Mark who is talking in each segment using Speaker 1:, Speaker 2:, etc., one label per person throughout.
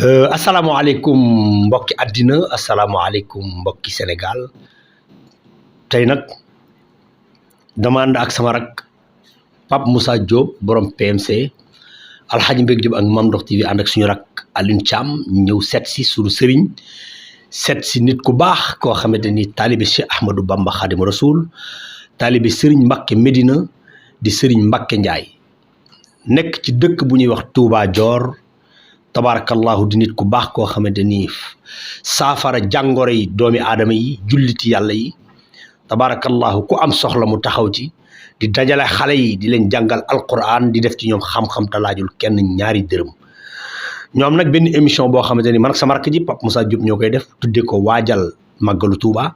Speaker 1: asalaamaaleykum mbokki àddina asalaamaaleykum mbokki Sénégal tey nag dama ànd ak sama rak Pape Moussa Diop borom PMC Alhaji Mbeg Diop ak Mame Ndokh TV ànd ak suñu rak Alioune Thiam ñëw seet si suñu sëriñ seet si nit ku baax koo xamante ni taalibe Cheikh Ahmadou Bamba Khadim Rasoul taalibe Serigne Mbacké Medina di Serigne Mbacké Ndiaye nekk ci dëkk bu ñuy wax Touba Dior tabarakallahu di nit ku baax koo xamante ni saafara jàngoro yi doomi aadama yi julliti yàlla yi tabarakallahu ku am soxla mu taxaw ci di dajale xale yi di leen jàngal alquran di def ci ñoom xam-xam te laajul kenn ñaari dërëm ñoom nag benn émission boo xamante ni man ak sama rakk ji Pape Moussa Diop ñoo koy def tudde ko waajal màggalu Touba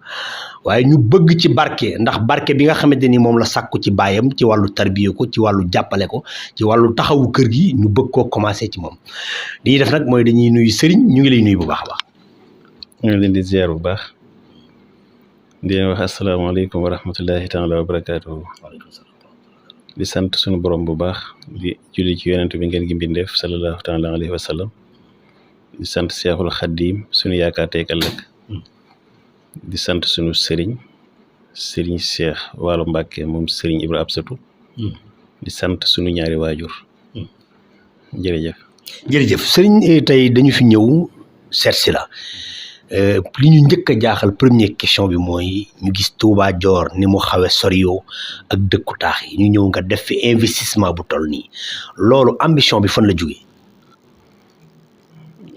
Speaker 1: waaye ñu bëgg ci barke ndax barke bi nga xamante ni moom la sàkku ci baayam ci wàllu tarbiye ko ci wàllu jàppale ko ci wàllu taxawu kër gi ñu bëgg koo commencé ci moom li ñuy def nag mooy dañuy nuyu sëriñ ñu ngi lay nuyu bu baax a baax.
Speaker 2: ñu ngi leen di ziar bu baax di leen wax asalaamaaleykum wa rahmatullahi taala wa barakaatuhu di sant suñu borom bu baax di julli ci yonent bi ngeen gi mbindeef sallallahu taala alayhi wa sallam di sant Seexul Xaddiim suñu yaakaar tey ëllëg di sant suñu sëriñ Cheikh Waalo Mbàkke moom sëriñ Ibra Absatu di sant suñu ñaari waajur
Speaker 1: jërëjëf sëriñ tey dañu fi ñëw seet si la li ñu njëkk a jaaxal première question bi mooy ñu gis Touba Dior ni mu xawe soriyo ak dëkku taax yi ñu ñëw nga def fi investissement bu toll nii loolu ambition bi fan la jógee.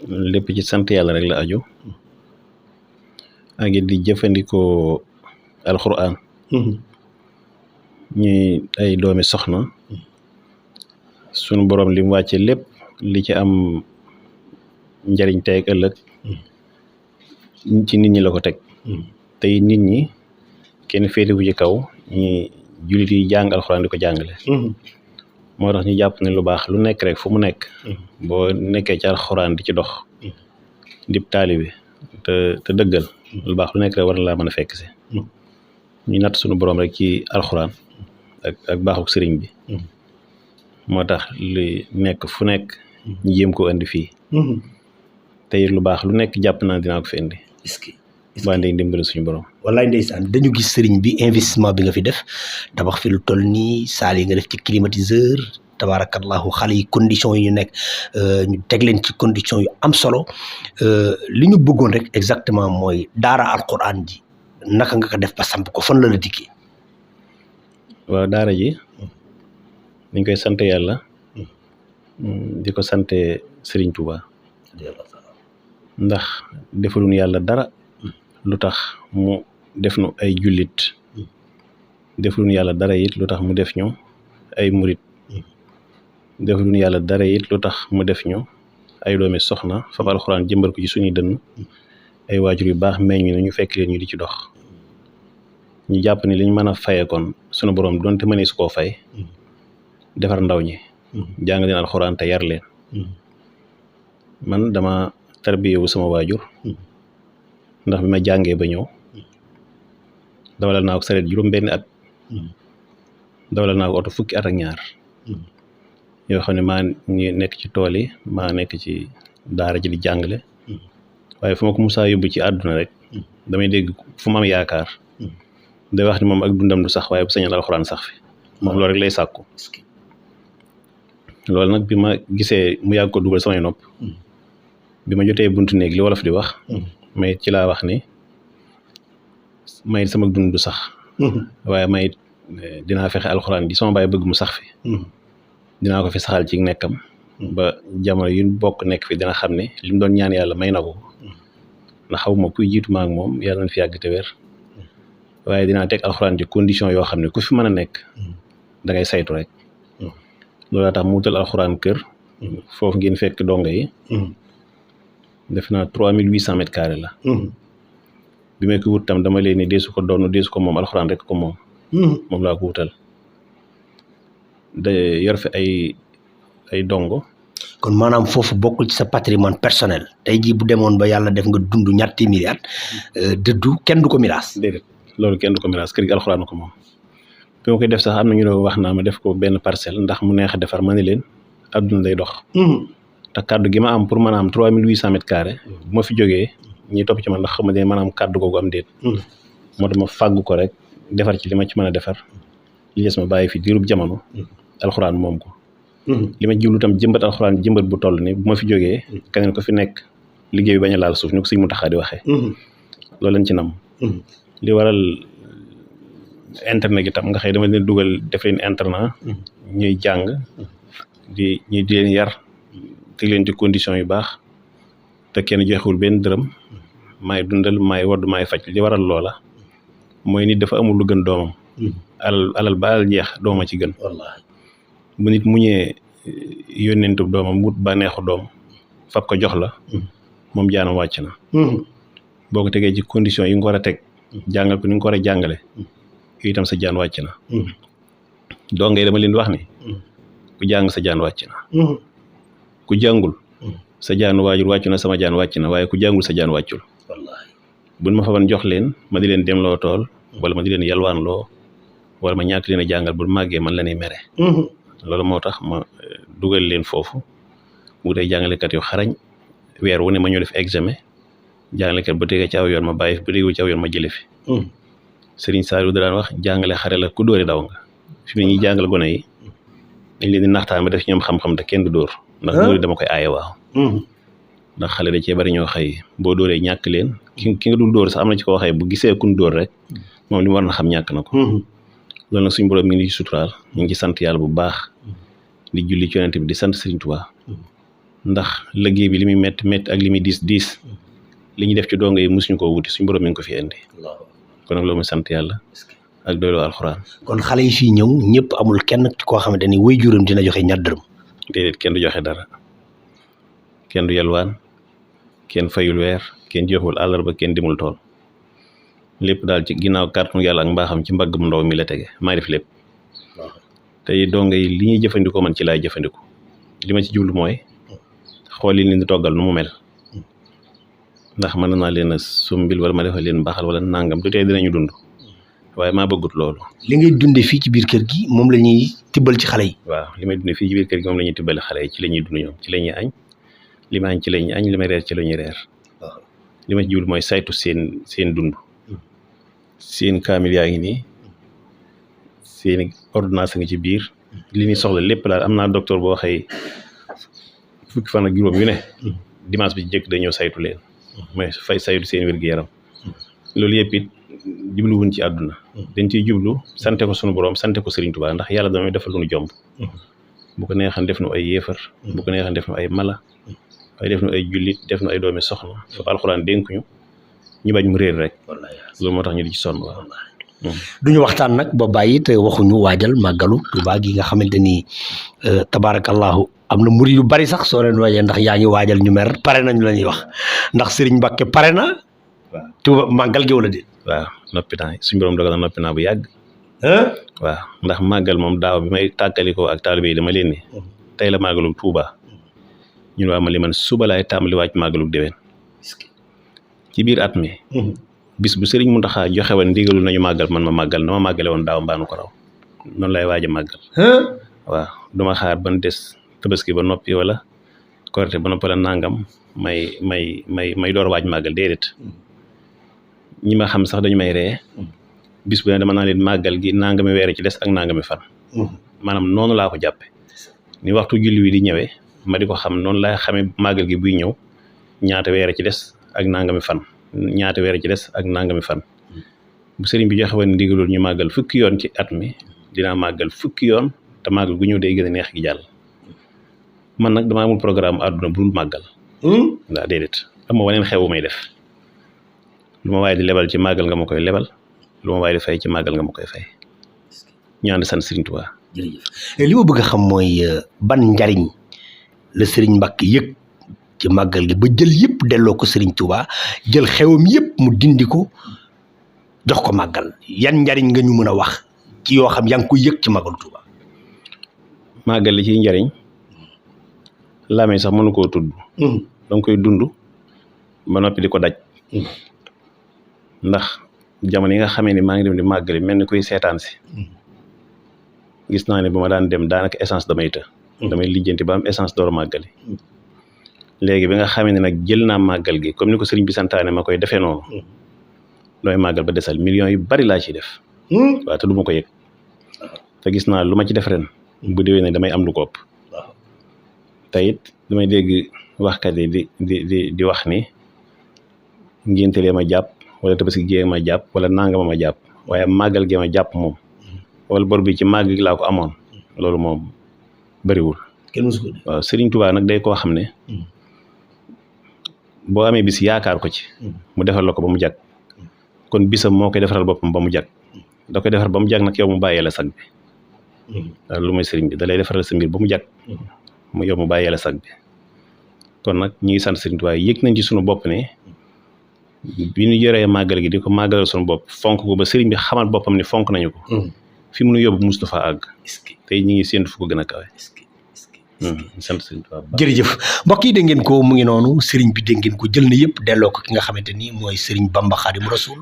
Speaker 2: lépp ci sant yàlla rek la aju ak di jëfandikoo alxuraan ñuy ay doomi soxna sunu borom li mu wàcce lépp li ci am njariñ tey ak ëllëg ci nit ñi la ko teg tey nit ñi kenn féetewu ci kaw ñi jullit yi jàng alxuraan di ko jàngale moo tax ñu jàpp ne lu baax lu nekk rek fu mu nekk boo nekkee ci alxuraan di ci dox dib taalibe te dëggal lu baax lu nekk rek war na laa mën a fekk si ñu natt suñu borom rek ci alxuraan ak baaxuk sëriñ bi moo tax li nekk fu nekk ñu jéem ko indi fii te lu baax lu nekk jàpp naa dinaa ko fi indi waa ndey dimbali suñu borom
Speaker 1: wallaay ndeysaan dañu gis sëriñ bi investissement bi nga fi def tabax fi lu toll nii saal yi nga def ci climatiseur tabarakallahu xale yi conditions yi ñu nekk ñu teg leen ci conditions yu am solo li ñu bëggoon rek exactement mooy daara alquran ji naka nga ko def ba samp ko fan la dikkee.
Speaker 2: waaw daara ji dañ koy sant yàlla di ko sante Serigne Touba ndax defaluñu yàlla dara lu tax mu def nu ay jullit defaluñu yàlla dara it lu tax mu def ñu ay murit defaluñu yàlla dara it lu tax mu def ñu ay doomi soxna fa alxuraan jëmbal ko ci suñuy dënn ay waajur yu baax meññ na ñu fekk leen ñu di ci dox ñu jàpp ni liñ mën a faye kon sunu borom doonte mënee su koo fay defar ndaw ñi jàng leen alxuraan te yar leen man dama tarbiyewu sama waajur ndax bi ma jàngee ba ñëw dawalal naa ko sareet juróom-benni at dawalal naa ko oto fukki at ak ñaar yoo xam ne maa ngi nekk ci tool yi maa nekk ci daara ji di jàngale waaye fu ma ko musaa yóbbu ci àdduna rek damay dégg fu ma am yaakaar day wax ni moom ak dundam du sax waaye bu sañal alxuraan sax fi moom loolu rek lay sàkku loolu nag bi ma gisee mu yàgg ko dugal samay nopp bi ma jotee buntu néeg li wolof di wax may ci laa wax ni may sama dund du sax waaye may dinaa fexe alxuraan ji sama baay bëgg mu sax fi dinaa ko fi saxal ci nekkam ba jamono yu bokk nekk fi dina xam ne li mu doon ñaan yàlla may na ko ndax xaw ma kuy jiitu ma ak moom yàlla na fi yàgg te wér waaye dinaa teg alxuraan ci condition yoo xam ne ku fi mën a nekk da ngay saytu rek loolu tax mu wutal alxuraan kër foofu ngeen fekk donga yi def naa 3800 mètres carrés la bi may ko wut tam dama leen ni deesu ko doon deesu ko moom alxuraan rek ko moom moom laa ko wutal da yor fi ay dongo
Speaker 1: kon maanaam foofu bokkul ci sa patrimoine personnel tey jii bu demoon ba yàlla def nga dund ñaar téeméeri at dëddu kenn du ko miraas.
Speaker 2: déedéet loolu kenn du ko miraas kër gi alxuraan ko moom bi ma koy def sax am na ñu ne wax naa ma def ko benn parcelle ndax mu neex a defar ma ne leen adduna day dox te kaddu gi ma am pour mën a am 3800 mètres carrés bu ma fi jógee ñi topp ci man ndax xamante ne maanaam kaddu googu am déet moo tax ma fàggu ko rek defar ci li ma ci mën a defar li des ma bàyyi fi diirub jamono alxuraan moom ko li ma jublu tam jëmbat alxuraan jëmbat bu toll ni bu ma fi jógee keneen ko fi nekk liggéey bi bañ a laal suuf ni ko sëñ Muntaxa di waxee loolu lañ ci nam li waral internet gi tam nga xëy dama leen dugal def leen internat ñuy jàng ñuy di leen yar teg leen ci condition yu baax te kenn joxewul benn dërëm maay dundal maay wodd maay faj li waral loola mooy nit dafa amul lu gën doomam alal ba alal jeex dooma ci gën
Speaker 1: wallaahi
Speaker 2: bu nit muñee yónnentu doomam wut ba neexu doom fab ko jox la moom jaanam wàcc na boo ko tegee ci condition yi nga ko war a teg jàngal ko ni nga ko war a jàngale itam sa jaan wàcc na donc dama leen di wax ni ku jàng sa jaan wàcc na ku jàngul sa jaan waajur wàccu na sama jaan wàcc na waaye ku jàngul sa jaan wàccul
Speaker 1: wallaahi
Speaker 2: buñ ma faban jox leen ma di leen demloo tool wala ma di leen yalwaan loo wala ma ñàkk leen a jàngal bu màggee man la ñuy mere loolu moo tax ma dugal leen foofu bu dee jàngalekat yu xarañ weer wu ne ma ñoo def examen jàngalekat ba tege ci aw yoon ma bàyyi fi ba tegu ci aw yoon ma jële fi Serigne Saliou daan wax jàngale xare la ku dóori daw nga fi mu ne ñuy jàngal gone yi dañ leen di naxtaan ba def ci ñoom xam-xam te kenn du dóor ndax dóori dama koy aaye waaw ndax xale da cee bari ñoo xëy boo dóoree ñàkk leen ki nga dul dóor sax am na ci koo xëy bu gisee kun dóor rek moom li mu war na xam ñàkk na ko loolu nag suñu borom mi ngi ci suturaal ñu ngi ci sant yàlla bu baax di julli ci yonent bi di sant Serigne Touba ndax liggéey bi li muy métti métti ak li muy diis li ñu def ci dongo yi mosuñu koo wuti suñu borom mi ngi ko fi indi kon nag loolu muy sant yàlla ak doyloo alxuraan.
Speaker 1: kon xale yi fii ñëw ñëpp amul kenn koo xamante ni way juróom dina joxe ñaar dërëm.
Speaker 2: déedéet kenn du joxe dara kenn du yalwaan kenn fayul weer kenn joxewul àllarba kenn dimul tool lépp daal ci ginnaaw kàttanu yàlla ak mbaaxam ci mbagg mu ndaw mi la tege maa def lépp tey dongo yi li ñuy jëfandikoo man ci laay jëfandikoo li ma ci jublu mooy xool yi leen di toggal nu mu mel ndax mën naa leen a sumbil wala ma defal leen mbaaxal wala nangam du tey dinañu dund waaye maa bëggut loolu.
Speaker 1: li ngay dundee fii ci biir kër gi moom la ñuy tibbal ci xale yi.
Speaker 2: waaw li may dundee fii ci biir kër gi moom la ñuy tibbal xale yi ci la ñuy dund ñoom ci la ñuy añ li ma añ ci la ñuy añ li ma reer ci la ñuy reer li ma ci jublu mooy saytu seen dund seen kaamil yaa ngi nii seen ordonnance nga ci biir li ñuy soxla lépp daal am naa docteur boo xëy fukki fan ak juróom yu ne dimanche bi ci jëkk dañoo saytu leen mais fay saytu seen wér-gu-yaram loolu yëpp it jubluwuñ ci àdduna dañ ciy jublu sante ko sunu borom sante ko Serigne Touba ndax yàlla damay defal lu nu jomb bu ko neexan def nu ay yéefar bu ko neexan def nu ay mala waaye def nu ay jullit def nu ay doomi soxna su alxuraan dénkuñu ñu bañ mu réer rek loolu moo tax ñu di ci sonn waaw.
Speaker 1: duñu waxtaan nag ba bàyyi te waxuñu waajal màggalu Touba gi nga xamante ni tabarakallahu am na murid yu bari sax soo leen waajee ndax yaa ngi waajal ñu mer pare nañu la ñuy wax ndax Serigne Mbacké pare na. waaw Touba màggal gi wala déet.
Speaker 2: waaw noppi naa suñu borom dogal na noppi naa bu yàgg. waaw ndax màggal moom daaw bi may tàggalikoo ak taalibe yi dama leen ni tey la màggalu Touba ñun waa ma li man suba laay tàmbali waaj màggalu déwén ci biir at mi. bis bu Serigne Mountakha joxe woon ndigalu nañu màggal man ma màggal na ma màggale woon daaw mbaanu ko raw noonu lay waaj a màggal. waaw duma xaar ban des tabaski ba noppi wala korite ba noppi la nangam may door waaj màggal déedéet ñi ma xam sax dañu may ree bis bu ne dama naa leen màggal gi nangami weer ci des ak nangami fan. maanaam noonu laa ko jàppe ni waxtu julli wi di ñëwee ma di ko xam noonu laa xamee màggal gi buy ñëw ñaata weer ci des ak nangami fan. ñaata weer ci des ak nangami fan bu sëriñ bi joxe woon ndigalul ñu màggal fukki yoon ci at mi dinaa màggal fukki yoon te màggal gu ñëw day gën a neex gi jàll man nag dama amul programme àdduna bu dul màggal. waaw déedéet am ma waneen xew may def lu ma waaye di lebal ci màggal nga ma koy lebal lu ma waaye di fay ci màggal nga ma koy fay ñu ànd sant Serigne Touba.
Speaker 1: jërëjëf li ma bëgg a xam mooy ban njariñ la Serigne Mbacké yëg ci màggal gi ba jël yëpp delloo ko Serigne Touba jël xewam yëpp mu dindi ko jox ko màggal yan njariñ nga ñu mën a wax ci yoo xam yaa ngi koy yëg ci màggalu Touba.
Speaker 2: màggal li ciy njariñ laamee sax mënu koo tudd. danga koy dund ba noppi di ko daj. ndax jamono yi nga xamee ni maa ngi dem di màggali mel ni kuy seetaan si. gis naa ne bu ma daan dem daanaka essence damay të. damay lijjanti ba am essence door màggali. léegi bi nga xamee ne nag jël naa màggal gi comme ni ko sëriñ bi santaane ma koy defee noonu looy màggal ba desal millions yu bari laa ciy def waaw te du ma ko yëg te gis naa lu ma ci def ren bu déwee ne damay am lu ko ëpp te it damay dégg waxkat yi di wax ni ngéntelee ma jàpp wala tabaski gee ma jàpp wala nangama ma jàpp waaye màggal gee ma jàpp moom wala bor bi ci màgg gi laa ko amoon loolu moom bëriwul waaw Sëriñ Tuubaa nag day koo xam ne boo amee bis yaakaar ko ci mu defal la ko ba mu jag kon bisam moo koy defaral boppam ba mu jag da koy defar ba mu jag nag yow mu bàyyee la sag bi waaw lu mooy sëriñ bi da lay defaral sa mbir ba mu jag mu yow mu bàyyee la sag bi kon nag ñi ngi sant Sëriñ Tuubaa yëg nañ ci sunu bopp ne bi ñu yoree màggal gi di ko màggalal sunu bopp fonk ko ba sëriñ bi xamal boppam ni fonk nañu ko fi mu nu yóbbu Moustapha àgg tey ñi ngi séentu fu ko gën a kawe sant Sëriñ Tuubaa
Speaker 1: jërëjëf mbokk yi dégg ngeen ko mu ngi noonu sëriñ bi dégg ngeen ko jël na yëpp delloo ko ki nga xamante ni mooy sëriñ Bamba Xaadimu Rasuul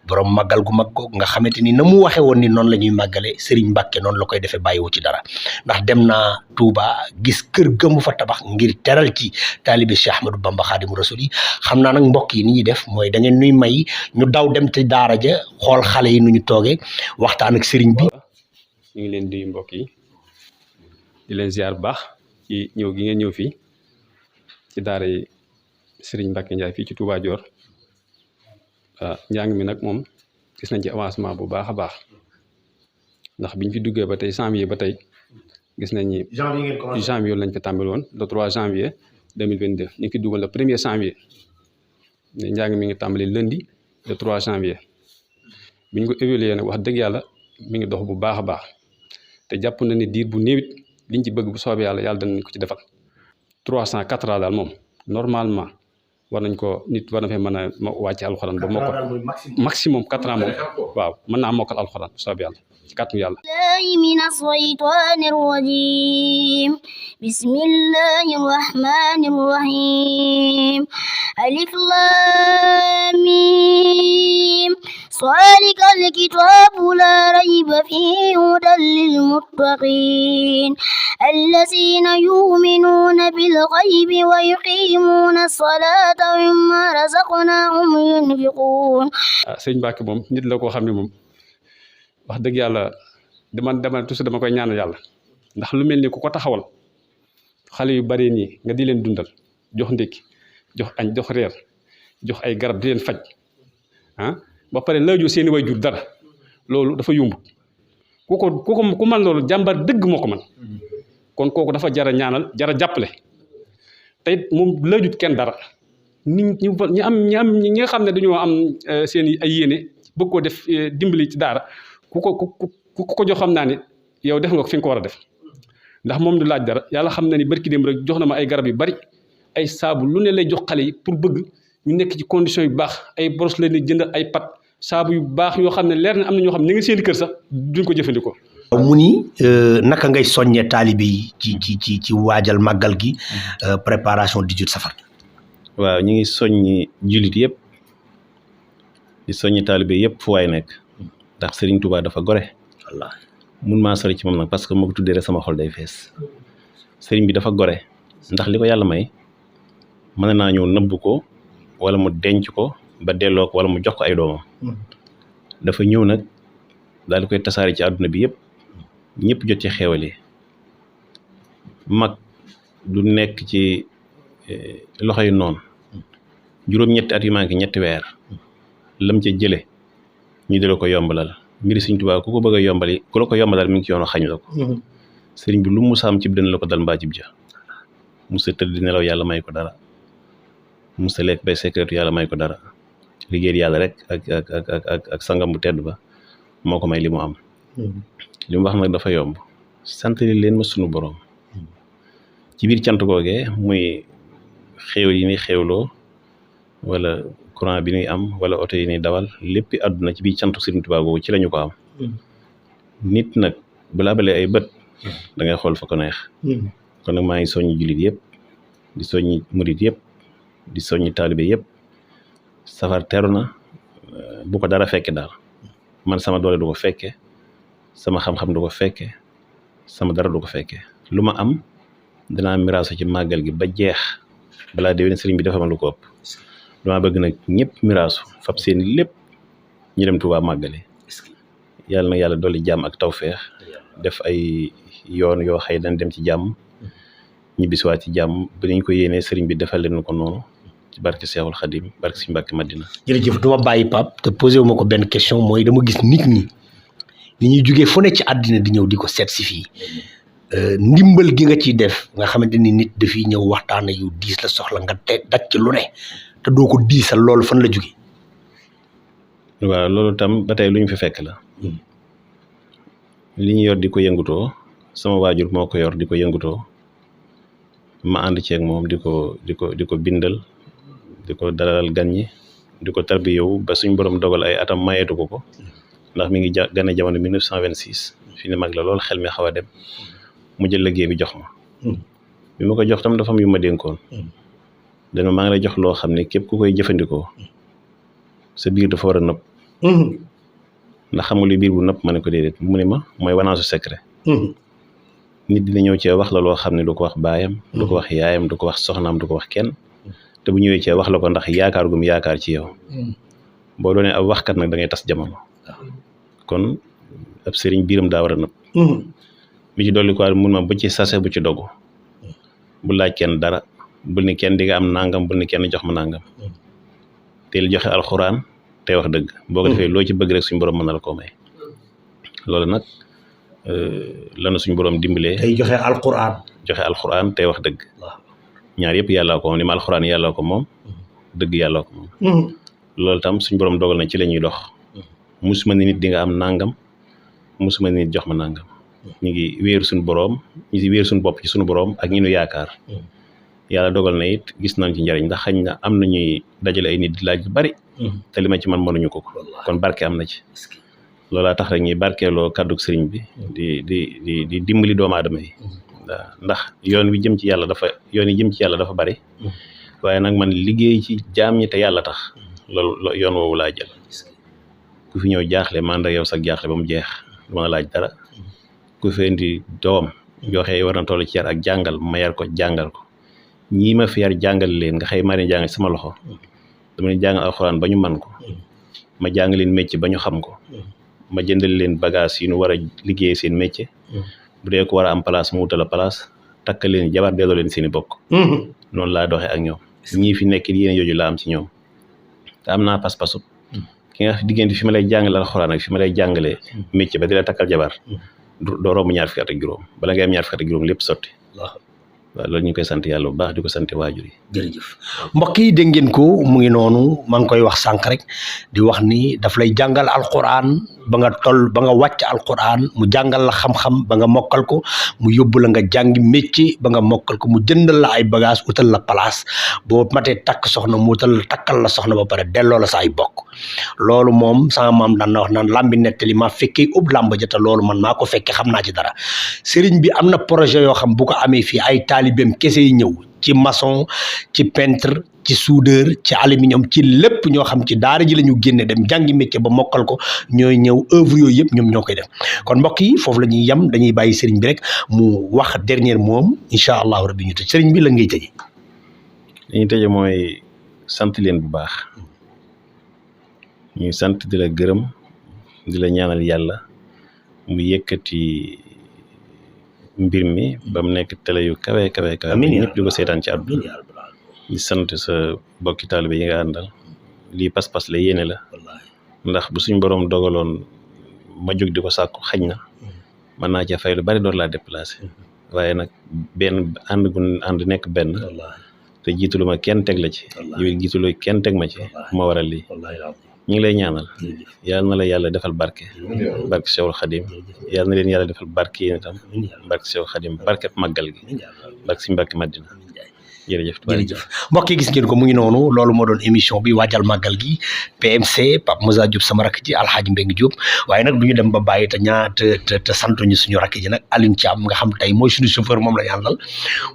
Speaker 1: borom màggal gu mag googu nga xamante ni na mu waxee woon ni noonu la ñuy màggale sëriñ Mbàkke noonu la koy defee bàyyiwu ci dara ndax dem naa Touba gis kër gëmu fa tabax ngir teral ci taalibe Cheikh Ahmadou Bamba Xaadimu Rasuul yi xam naa nag mbokk yi ni ñuy def mooy da ngeen nuy may ñu daw dem ci daara ja xool xale yi nu ñu toogee waxtaan ak sëriñ bi.
Speaker 3: ñu ngi leen di mbokk yi di leen ziar bu baax ci ñëw gi ngeen ñëw fii ci daara yi Serigne Mbacke Ndiaye fii ci Touba Dior njàng mi nag moom gis nañ ci avancement bu baax a baax ndax biñ fi duggee ba tey janvier ba tey gis nañ ni janvier lañ fi tàmbali woon le 3 janvier 2022 ñu ngi fi dugal le 1er janvier njàng mi ngi tàmbali lundi le 3 janvier biñ ko évaluer nag wax dëgg yàlla mi ngi dox bu baax a baax te jàpp na ni diir bu néewit liñ ci bëgg bu soobee yàlla danañ ko ci defal 304 daal moom normalement war nañ ko nit war na fee mën a wàcce alxuraan ba mokkal maximum 4 ans moom waaw mën naa mokkal alxuraan bu soobee yàlla ci kàttanu yàlla
Speaker 4: من الشيطان الرجيم بسم الله الرحمن الرحيم ألف لام ميم ذلك الكتاب لا ريب فيه هدى للمتقين الذين يؤمنون بالغيب ويقيمون الصلاة ومما رزقناهم ينفقون
Speaker 3: sëñ Mbacke moom nit la koo xam ne moom wax dëgg yàlla dama toujours dama koy ñaanal yàlla ndax lu mel ni ku ko taxawal xale yu bari nii nga di leen dundal jox ndékki jox añ jox reer jox ay garab di leen faj ba pare laajoo seeni way jur dara loolu dafa yomb ku man loolu jàmbar dëgg moo ko man kon kooku dafa jara ñaanal jara jàppale te it moom laajut kenn dara ñi nga xam ne dañoo am seen ay yéene bëgg koo def dimbali ci daara ku ko jox xam naa ne yow def nga ko fi nga ko war a def ndax moom du laaj dara yàlla xam na ni barki dem rek jox na ma ay garab yu bari ay saabu lu ne lay jox xale yi pour bëgg ñu nekk ci condition yu baax ay boros leen di jënd ay pat saabu yu baax yoo xam ne leer na am na ñoo xam ne nga seen kër sax duñ ko jëfandikoo.
Speaker 1: mu ni naka ngay soññee taalibe yi ci waajal màggal gi préparation 18 safar.
Speaker 2: waaw ñu ngi soññi jullit yëpp di soññi taalibe yëpp fu waay nekk ndax Serigne Touba dafa gore wallaahi mun maa sori ci moom nag parce que moo ko tuddee rek sama xol day fees Serigne bi dafa gore ndax li ko yàlla may mën naa ñëw nëbb ko wala mu denc ko ba delloo ko wala mu jox ko ay doomam dafa ñëw nag daal di koy tasaare ci àdduna bi yëpp ñëpp jot ci xéewal mag du nekk ci loxo yu noonu juróom-ñetti at yu manqué ñetti weer lam ca jële ñu dala ko yombalal mbiri Sëriñ Tuubaa ku ko bëgg a yombali ku la ko yombalal mi ngi ci yoonu xañ la ko sëriñ bi lu mu musaam cib dënn la ko dal mbaa cib ja musa tëdd di nelaw yàlla may ko dara musa lekk bay secrétu yàlla may ko dara liggéey yàlla rek ak sangam bu tedd ba moo ko may li mu am li mu wax nag dafa yomb sant leen ma sunu borom ci biir cant googee muy xéew yi ni xéewloo wala courant bi ñuy am wala oto yi ñuy dawal lépp àdduna ci biir cantu Sëriñ Tuubaa googu ci lañu ko am nit nag bu la abalee ay bët da ngay xool fa ko neex kon nag maa ngi soññi jullit yëpp di soññi murit yëpp di soññi taalibe yëpp safar teru na bu ko dara fekke daal man sama doole du ko fekke sama xam-xam du ko fekke sama dara du ko fekke lu ma am dinaa miraasu ci màggal gi ba jeex balaa déwén sëriñ bi dafa ma lu ko ëpp dama bëgg nag ñëpp miraasu fab seen lépp ñu dem Tuubaa màggale yàlla na yàlla dolli jàmm ak tawfeex def ay yoon yoo xëy dañ dem ci jàmm ñibbisiwaat ci jàmm ba ñu ko yéenee sëriñ bi defal leen ko noonu ci barke Seexul Xadim barke Sëriñ Mbàkke Madina.
Speaker 1: jërëjëf duma bàyyi Pape te posé wu ma ko benn question mooy dama gis nit ñi ni ñuy jógee fu ne ci àddina di ñëw di ko seet si fii ndimbal gi nga ciy def nga xamante ni nit dafiy ñëw waxtaan yu diis la soxla nga te daj ci lu ne te doo ko diisal loolu fan la jóge
Speaker 2: waaw loolu tam ba tey lu ñu fi fekk la li ñu yor di ko yëngutoo sama waajur moo ko yor di ko yëngutoo ma ànd ceeg moom di ko bindal di ko dalal gan ñi di ko tarbiyewu ba suñ borom dogal ay atam mayeetu ko ndax mi ngi gane jamono 1926 fi ne mag la lool xel mi xaw a dem mu jël liggéey bi jox ma bi ma ko jox tam dafa am yu ma dénkoon dama maa ngi lay jox loo xam ne képp ku koy jëfandikoo sa biir dafa war a nëpp ndax xam nga luy biir bu nëpp ma ne ko déedéet mu ne ma mooy wanaasu secret nit dina ñëw cee wax la loo xam ne du ko wax baayam du ko wax yaayam du ko wax soxnaam du ko wax kenn te bu ñëwee cee wax la ko ndax yaakaar gum yaakaar ci yow boo doonee ab waxkat nag da ngay tas jamono kon ab sëriñ biiram daa war a nëpp bi ci dolli ko mun ma bu ci sase bu ci dogu bu laaj kenn dara bul ni kenn di nga am nangam bul ni kenn jox ma nangam teel joxe alxuraan tey wax dëgg boo ko defee loo ci bëgg rek suñu borom mën na la koo may loolu nag lanu suñu borom dimbalee
Speaker 1: tey joxe alxuraan
Speaker 2: tey wax dëgg ñaar yëpp yàllaa ko moom ni ma alxuraan yàllaa ko moom dëgg yàllaa ko moom loolu tam suñu borom dogal na ci la ñuy dox musuma ni nit di nga am nangam musuma ni nit jox ma nangam ñu ngi wéeru suñu borom ñu ngi wéeru suñu bopp ci suñu borom ak ñi nu yaakaar yàlla dogal na it gis nañ ci njariñ ndax xañ na am na ñuy dajale ay nit di laaj lu bari te li ma ci man mënuñu ko kon barke am na ci loolaa tax rek ñuy barkeeloo kàddug sëriñ bi di dimbali doomu aadama yi waaw ndax yoon yi jëm ci yàlla dafa bari waaye nag man liggéey ci jaam ñi te yàlla tax loolu yoon woowu laa jël ku fi ñëw jaaxle man ak yow sax jaaxle ba mu jeex du ma laaj dara ku fi indi doom joxe war na toll ci yar ak jàngal ma yar ko jàngal ko ñii ma fi yar jàngal leen nga xëy maa leen jàngal sama loxo dama leen jàngal alxuraan ba ñu man ko ma jàng leen métier ba ñu xam ko ma jëndal leen bagage yi ñu war a liggéey seen métier bu dee ko war a am place mu wutal a place takkal leen jabar delloo leen seen i bokk noonu laa doxee ak ñoom ñii fi nekk yéen yooyu laa am ci ñoom te am naa pas-pasu ki nga diggante fi ma lay jàngale alxuraan ak fi ma lay jàngalee métier ba di la takkal jabar doo romb ñaar fukki at ak juróom bala ngay am ñaar fukki at ak juróom lépp sotti waaw loolu ñu koy sant yàlla bu baax di ko sant waajur yi.
Speaker 1: jërëjëf mbokk yi dégg ngeen ko mu ngi noonu maa ngi koy wax sànq rek di wax ni daf lay jàngal alquran ba nga wàcc alquran mu jàngal la xam-xam ba nga mokkal ko mu yóbbu la nga jàngi métier ba nga mokkal ko mu jëndal la ay bagage utal la place boo matee takk soxna mu utal la takkal la soxna ba pare delloo la sa ay bokk loolu moom sama maam daan na wax naan lambi nettali ma fekkee ub làmb jota loolu man maa ko fekkee xam naa ci dara sëriñ bi am na projet yoo xam bu ko amee fii ay taalibeem kese yi ñëw ci maçon ci peintre ci soudeur ci aluminium ci lépp ñoo xam ci daara ji la ñu génne dem jàngi métier ba mokkal ko ñooy ñëw œuvre yooyu yëpp ñoom ñoo koy def kon mbokk yi foofu la ñuy yem dañuy bàyyi sëriñ bi rek mu wax dernier moom incha allahu rabbi ñu tëj sëriñ bi la ngay tëje
Speaker 2: li ñuy tëje mooy sant leen bu baax ñuy sant di la gërëm di la ñaanal yàlla mu yëkkati mbir mi ba mu nekk télé yu kawe ñëpp di ko seetaan ci àdduna di sant sa bokki taalibe yi nga àndal lii pas-pas la yéene la ndax bu suñ borom dogaloon ma jóg di ko sàkku xañ na mën naa cee fay lu bari door laa déplacé waaye nag benn ànd nekk benn te jiitalu ma kenn teg la ci yow jiitalu kenn teg ma ci ma waral lii ñu ngi lay ñaanal yal na la yàlla defal barke Cheikhul Khadim yal na leen yàlla defal barke yéen itam barke Cheikhul Khadim barke màggal gi barke si Mbàkke Madina jërëjëf
Speaker 1: mbokk yi gis ngeen ko mu ngi noonu loolu moo doon émission bi waajal màggal gi PMC Pape Moussa Diop sama rakk ji Alxaaji Mbengue Diop waaye nag du ñu dem ba bàyyi te santuñu suñu rakk ji nag Alioune Thiam nga xam tey mooy suñu chauffeur moom la ñu àndal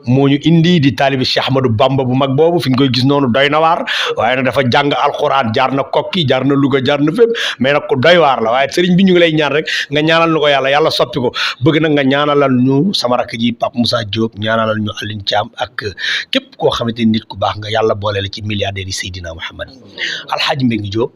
Speaker 1: moo ñu indi di taalibi Cheikh Ahmadou Bamba bu mag boobu fi ñu koy gis noonu doy na waar waaye nag dafa jàng alxuraan jaar na Kokki jaar na Louga jaar na fépp mais nag ko doy waar la waaye sëriñ bi ñu ngi lay ñaan rek nga ñaanal nu ko yàlla soppi ko bëgg nag nga ñaanalal ñu sama rakk ji Pape Moussa Diop ñaanalal ñu Alioune Thiam ak képp képp koo xamante ni nit ku baax nga yàlla boole la ci milliardaires yi Seydina Muhammad Alxaaji Mbengue Diop